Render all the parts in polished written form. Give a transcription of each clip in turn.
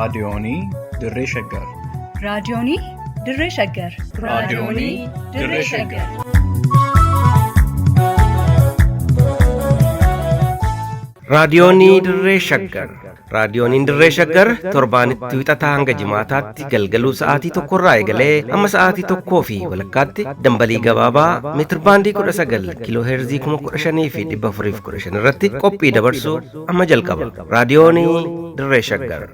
Raadiyoonii Dirree Shaggar. Raadiyoonii Dirree Shaggar. Raadiyoonii Dirree Shaggar. Raadiyoonii Dirree Shaggar. Raadiyooniin Dirree Shaggar torbaanitti wixataa hanga jimaataatti galgaluu sa'aatii tokkorraa eegalee hamma sa'aatii tokkoo fi walakkaatti dambalii gabaabaa meetirbaandii 19 kiiloo heerzii 15,415 irratti qophii dabarsuu amma jalqaba. Raadiyoonii Dirree Shaggar.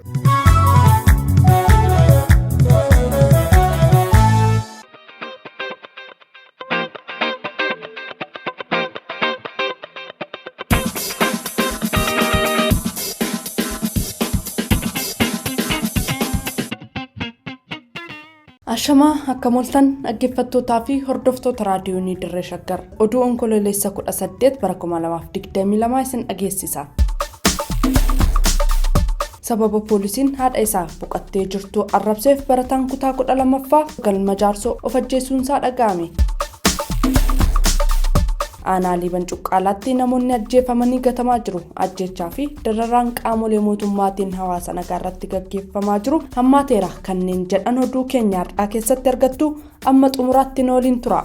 Ashamaa akka mooltan dhaggeeffattootaa fi hordoftoota raadiyoonii Dirree Shaggar oduu onkololeessa 18 bara 2022 isin dhageessisa. Sababa poolisiin haadha isaa boqottee jirtu arrabseef barataan kutaa 12ffaa galma jaarsoo of ajjeesuunsaa dhaga'ame. Aanaa Liiban Cuqqaalaatti namoonni ajjeefamanii gatamaa jiru. Ajjeechaa fi dararaan qaamolee mootummaatiin hawaasa nagaa irratti gaggeeffamaa jiru hammaateera kanneen jedhan oduu keenya har'aa keessatti argattu amma xumuraatti nu waliin tura.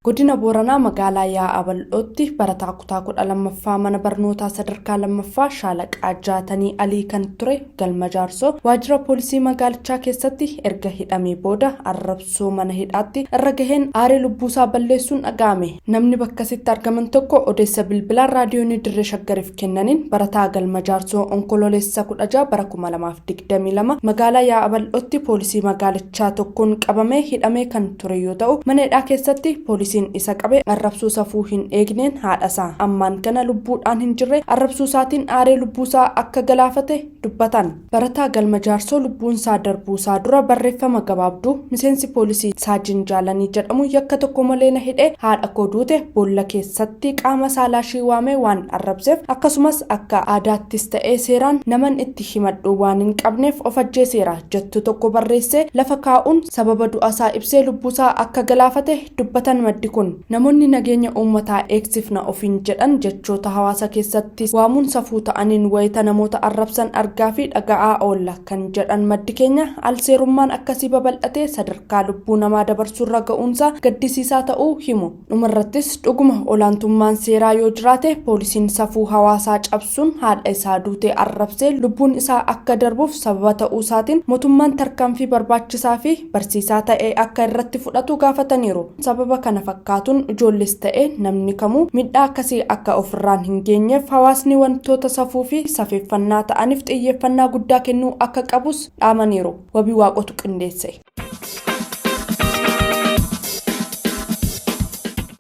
Godina Booranaa magaalaa Yaa'a Bal'ootti barataa kutaa 12ffaa mana barnootaa sadarkaa lammaffaa Shaalaqaa Jaatanii Alii kan ture Galma Jaarsoo waajjira poolisii magaalichaa keessatti erga hidhamee booda arrabsoo mana hidhaatti irra gaheen aaree lubbuusaa balleessuun dhaga'ame. Namni bakkasitti argaman tokko odeessa bilbilaan raadiyoonii Dirree Shaggariif kennaniin barataa Galma Jaarsoo Onkololeessa 16 bara 2022 magaalaa Yaa'a Bal'ootti poolisii magaalichaa tokkoon qabamee hidhamee kan ture yoo ta'u mana hidhaa keessatti poolisiin isa qabe arrabsoo safuu hin eegneen haadhasaa ammaan kana lubbuudhaan hin jirre arrabsuu isaatiin aaree lubbuusaa akka galaafate dubbatan. Barataa Galma Jaarsoo lubbuunsaa darbuusaa dura barreeffama gabaabduu miseensi poolisii Saajin Jaalanii jedhamu yakka tokko malee na hidhee haadha koo duute boolla keessatti qaama saalaashii waamee waan arrabseef akkasumas akka aadaattis ta'ee seeraan naman itti himadhu waan hin qabneef of ajjeeseera jettu tokko barreessee lafa kaa'uun sababa du'asaa ibsee lubbuusaa akka galaafate dubbatan maddi kun. Namoonni nageenya uummataa eegsifna ofiin jedhan jechoota hawaasa keessatti waamuun safuu ta'aniin wayita namoota arrabsan argaa fi dhaga'aa oolla kan jedhan maddi keenya alseerummaan akkasii babal'atee sadarkaa lubbuu namaa dabarsuurra ga'uunsaa gaddisiisaa ta'uu himu. Dhumarrattis dhuguma olaantummaan seeraa yoo jiraate poolisiin safuu hawaasaa cabsuun haadha isaa duutee arrabsee lubbuun isaa akka darbuuf sababa ta'uu isaatiin mootummaan tarkaanfii barbaachisaa fi barsiisaa ta'e akka irratti fudhatu gaafataniiru. Sababa kana fakkaatuun ijoolles ta'e namni kamuu miidhaa akkasii akka ofirraan hin geenyeef hawaasni wantoota safuu fi safeeffannaa ta'aniif xiyyeeffannaa guddaa kennuu akka qabus dhaamaniiru. Wabii Waaqotu qindeesse.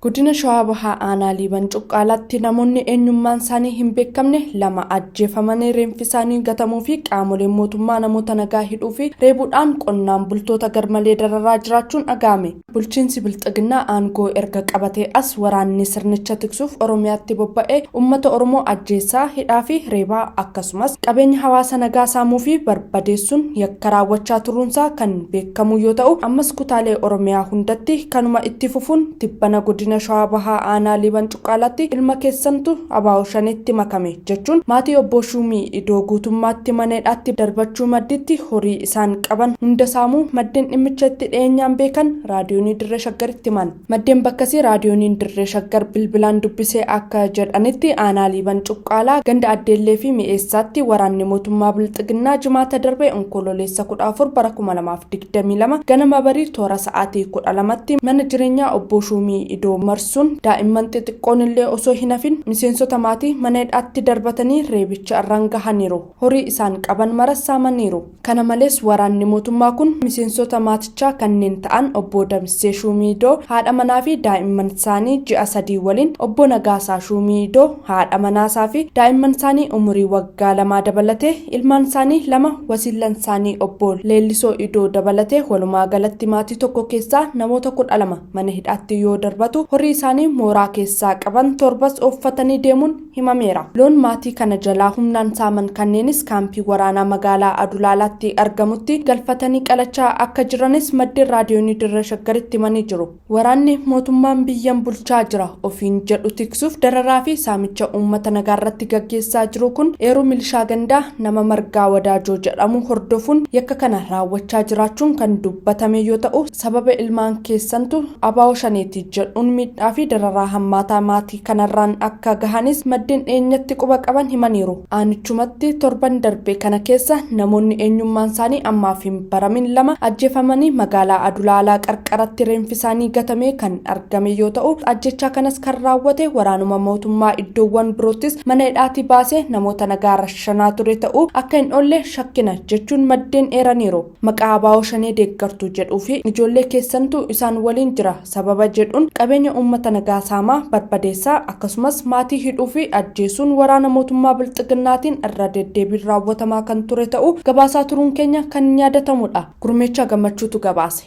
Godina Shawaa Bahaa Aanaa Liiban Cuqqaalaatti namoonni eenyummaan isaanii hin beekamne lama ajjeefamanii reenfi isaanii gatamuu fi qaamoleen mootummaa namoota nagaa hidhuu fi reebuudhaan qonnaan bultoota garmalee dararaa jiraachuun dhaga'ame. Bulchiinsi Bilxiginnaa aangoo erga qabatee as waraanni sirnicha tiksuuf Oromiyaatti bobba'ee uummata Oromoo ajjeessaa, hidhaa fi reebaa akkasumas qabeenya hawaasa nagaa saamuu fi barbadeessuun yakka raawwachaa turuunsaa kan beekamu yoo ta'u ammas kutaalee Oromiyaa hundatti kanuma itti fufuun tibbana godina Shawaa Bahaa Aanaa Liiban Cuqqaalaatti ilma keessantu ABO Shaneetti makame jechuun maatii obbo Shuumii Idoo guutummaatti mana hidhaatti darbachuu madditti horii isaan qaban hunda saamuu maddeen dhimmicha itti dhiyeenyaan beekan raadiyoonii Dirree Shaggaritti himan. Maddeen bakkasii raadiyooniin Dirree Shaggar bilbilaan dubbisee akka jedhanitti Aanaa Liiban Cuqqaalaa ganda Addeellee fi Mi'eessaatti waraanni mootummaa Bilxiginnaa jimaata darbe Onkololeessa 14 bara 2022 ganama barii toora sa'aatii 12tti mana jireenyaa obbo Shuumii Idoo marsuun daa'imman xixiqqoon illee osoo hin hafin miseensota maatii mana hidhaatti darbatanii reebicha irraan gahaniiru. Horii isaan qaban maras saamaniiru. Kana malees waraanni mootummaa kun miseensota maatichaa kanneen ta'an obbo Damissee Shuumii Idoo haadha manaa fi daa'imman isaanii ji'a 3 waliin obbo Nagaasaa Shuumii Idoo haadha manaasaa fi daa'imman isaanii umurii waggaa 2 dabalatee ilmaan isaanii 2 wasiillan isaanii obbo Leellisoo Idoo dabalatee walumaa galatti maatii tokko keessaa namoota 12 mana hidhaatti yoo darbatu horii isaanii mooraa keessaa qaban torbas ooffatanii deemuun himameera. Loon maatii kana jalaa humnaan saaman kanneenis kaampii waraanaa magaalaa Adulaalaatti argamutti galfatanii qalachaa akka jiranis maddeen Raadiyoonii Dirree Shaggaritti himanii jiru. Waraanni mootummaan biyyan bulchaa jira ofiin jedhu tiksuuf dararaa fi saamicha uummata nagaarratti gaggeessaa jiru kun eeruu milishaa gandaa nama Margaa Wadaajoo jedhamu hordofuun yakka kana raawwachaa jiraachuun kan dubbatame yoo ta'u, sababa ilmaan keessantu abaa'oo shaneeti jedhuun miidhaa fi dararaa hammaataa maatii kanarraan akka gahanis maddeen dhiyeenyatti quba qaban himaniiru. Aanichumatti torban darbe kana keessa namoonni eenyummaan isaanii ammaaf hin baramin lama ajjeefamanii magaalaa Adulaalaa qarqaratti reenfi isaanii gatamee kan argame yoo ta'u, ajjechaa kanas kan raawwate waraanuma mootummaa iddoowwan biroottis mana hidhaatii baasee namoota nagaa rashanaa ture ta'uu akka hin oolle shakkina jechuun maddeen eeraniiru. Maqaa abaa'oo shanee deeggartuu jedhuu fi ijoollee keessantu isaan waliin jira sababa jedhuun qabeenya uummata nagaa saamaa, barbadeessaa, akkasumas maatii hidhuu fi ajjeesuun waraana mootummaa bilxiginnaatiin irra deddeebiin raawwatamaa kan ture ta'uu gabaasaa turuun keenya kan yaadatamudha. Gurmeechaa Gammachuutu gabaase.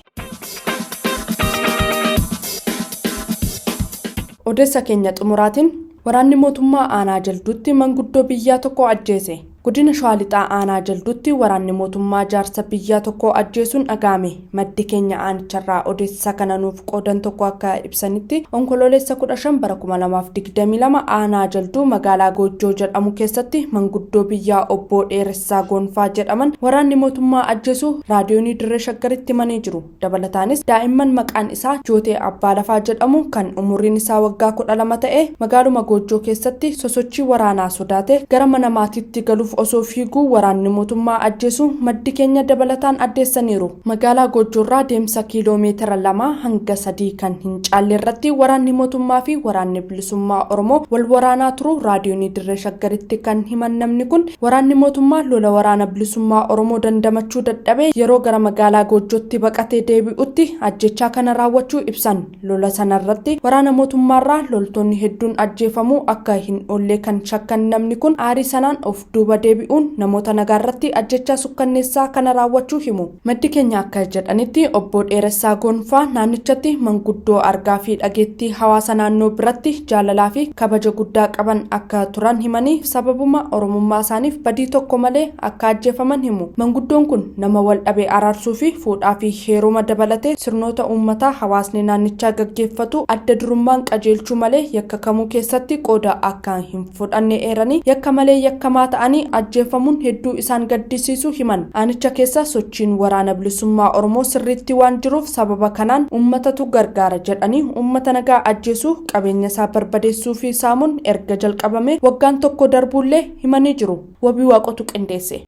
Odeessa keenya xumuraatiin, waraanni mootummaa aanaa Jalduutti manguddoo biyyaa tokko ajjeese. Godina Shawaa Lixaa aanaa Jalduutti waraanni mootummaa jaarsa biyyaa tokko ajjeesuun dhaga'ame. Maddi keenya aanicharraa odeessa kana nuuf qoodan tokko akka ibsanitti, Onkoloolessa 15 bara 2022 aanaa Jalduu magaalaa Goojjoo jedhamu keessatti manguddoo biyyaa obbo Dheeressaa Goonfaa jedhaman waraanni mootummaa ajjeesuu Raadiyoonii Dirree Shaggaritti himanii jiru. Dabalataanis daa'imman maqaan isaa Jootee Abbaa Lafaa jedhamu kan umuriin isaa waggaa 12 ta'e magaaluma Goojjoo keessatti sosochii waraanaa sodaate gara mana maatiitti galuuf osoo fiiguu waraanni mootummaa ajjeesu maddi keenya dabalataan addeessaniiru. Magaalaa Goojjoorraa deemsa kiiloomeetira 2 hanga 3 kan hin caalle irratti waraanni mootummaa fi waraanni bilisummaa Oromoo wal waraanaa turu Raadiyoonii Dirree Shaggaritti kan himan namni kun, waraanni mootummaa lola waraana bilisummaa Oromoo dandamachuu dadhabee yeroo gara magaalaa Goojjootti baqatee deebi'utti ajjechaa kana raawwachuu ibsan. Lola sanarratti waraana mootummaarraa loltoonni hedduun ajjeefamuu akka hin oolle kan shakkan namni kun, aarii sanaan of duuba deebi'uun namoota nagaarratti ajjechaa sukkanneessaa kana raawwachuu himu. Maddi keenya akka jedhanitti, obbo Dheeressaa Goonfaa naannichatti manguddoo argaa fi dhageettii hawaasa naannoo biratti jaalalaa fi kabaja guddaa qaban akka turan himanii, sababuma oromummaa isaaniif badii tokko malee akka ajjeefaman himu. Manguddoon kun nama wal dhabee araarsuu fi fuudhaa fi heeruma dabalatee sirnoota uummataa hawaasni naannichaa gaggeeffatu adda durummaan qajeelchuu malee yakka kamuu keessatti qooda akka hin fudhanne eeranii, yakka malee yakkamaa ta'anii ajjeefamuun hedduu isaan gaddisiisuu himan. Aanicha keessa sochiin waraana bilisummaa Oromoo sirriitti waan jiruuf sababa kanaan uummatatu gargaara jedhanii uummata nagaa ajjeesuu, qabeenya isaa barbadeessuu fi saamuun erga jalqabame waggaan tokko darbuullee himanii jiru. Wabii Waaqotu qindeesse.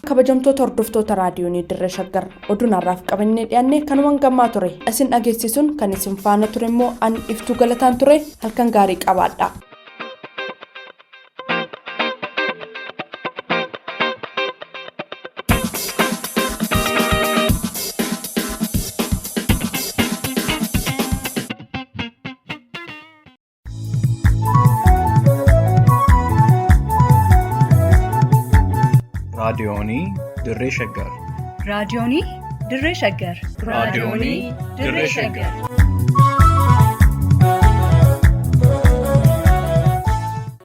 Kabajamtoota hordoftoota Raadiyoonii Dirree Shaggar, oduun har'aaf qabannee dhiyaanne kanumaan gammaa ture. Isin dhageessisuun kan isin faana ture immoo an Iftuu Galataan ture. Halkan gaarii qabaadha. Raadiyoonii Dirree Shaggar. Raadiyoonii Dirree Shaggar. Raadiyoonii Dirree Shaggar.